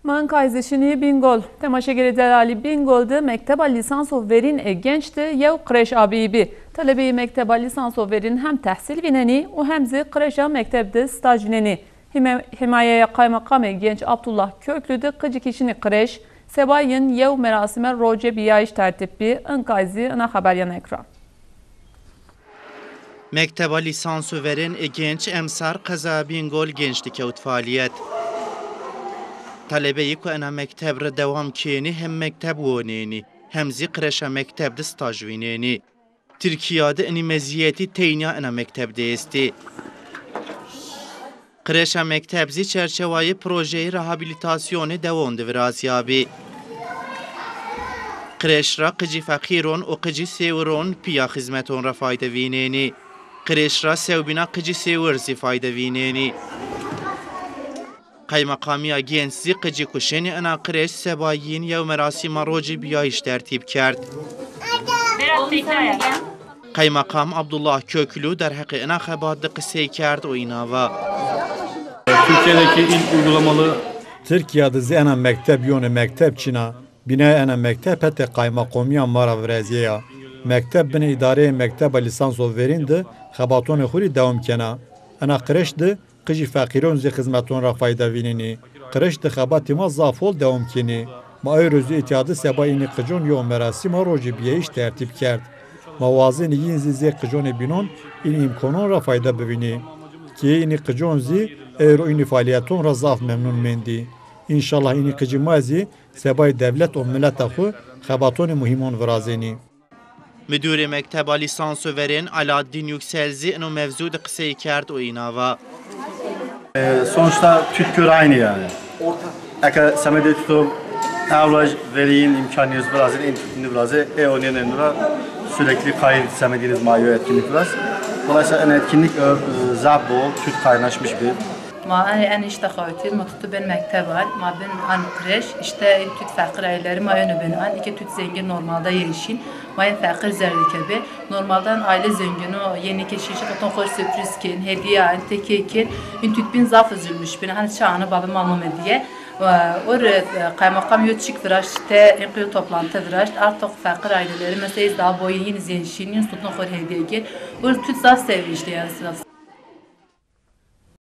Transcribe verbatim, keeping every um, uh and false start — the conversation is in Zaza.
Ankayî zî şinî Bîngol. Temaşegerê delalî, Bîngol de mekteba lîsanso verîn ê genç de yew qreş abîyî bî. Telebeyî mekteba lîsanso verîn hem tehsîl vînenî û hem zî qreşa mekteb de staj vînenî. Hîme-, hîmayeya Qaymeqamê Genç Abdullah Köklü de qicikî şinî qreş, seba yin yew merasîme rocê bîyayîş tertîb bî, inkay zî ina xeber yena ekran. Mekteba lîsansu verên ê genç emsar qezaya Bîngol Genç de kewt fealîyet. Talebeyî ku ena mekteb ra dewam kenî hem mekteb wonênî, hem zî qreşa mekteb de staj vînênî. Tirkîya de inî mezîyetî teyna ena mekteb de estî. Qreşa mekteb zî çerçewayê projeyê rehabilitasyonê dewon de virazîyabî. Qreş ra qicî feqîron û qicî sêwiron pîya xizmeton ra fayde vînênî. Qreş ra sewbîna qicî sêwir zî fayde vînênî. Qaymeqamîya Genç zî qicî ku şenî ina qreş seba yin yew merasîma rocê bîyayîş tertîb kerd. Qaymeqam Abdullah Köklü derheqê ina xebat de qisey kerd û îna va. Türkiye'deki ilk uygulamalı Tirkîya de zî ena mekteb yonê mekteb çin a. Bînaya ena mekteb hetê qaymeqomîya ma ra virazîyeya. Mekteb binê îdareyê mekteba lîsanso verîn de xebatonê xo rê dewam kena. Ena qreş de qijî feqîron zî xizmeton ra fayda vînenî. Qreş de xebatê ma zaf hol dewam kenî. Ma ewro zî îtya de seba înî qicon yew merasîma rocê bîyayîş tertîb kerd. Ma wazenî yin zî zê qiconê bînon înî îmkonon ra fayda bivînî. Keyê înî qicon zî ewro înî fealîyeton ra zaf memnun mendî. Înşallah înî qicî ma zî sebayê dewlet û mileta xwu xebatonê muhîmon virazenî. Müdürê Mekteba Lîsansu Verên Alaaddin Yüksel zî ino mevzu de qisey kerd û îna va. E, sonuçta TÜDKÖR aynı yani. Eke semedê tutum, ewlaj verîn, îmkanîyêz virazîn, en TÜDKÖR'ünü virazî, e onîyen en ra sürekli kayıt semedîniz ma yo etkinlik viraz. Dolayısıyla en etkinlik, e, e, zaf bol, TÜDK kaynaşmış bir. Ma en, en işte xawitî, ma tutu ben mekteb an, ma ben an kreş, işte en TÜDK feqir aileleri ma yönü ben an, iki TÜDK zengin normalde yeşin, ma en feqir zerdike be. Normalden aile zengin o, yeni keşişi qıton xoş sürpriz kin, hediye an, teke kin, en TÜDK bin zaf üzülmüş bin, hani çağını babam almam hediye. Or, e, kaymakam yo çik viraşt, te en qıyo toplantı viraşt, artık feqir aileleri mesela ez daha boyun yeni zenşin, yeni tutun xor hediye kin. Or TÜDK zaf sevinçli yani.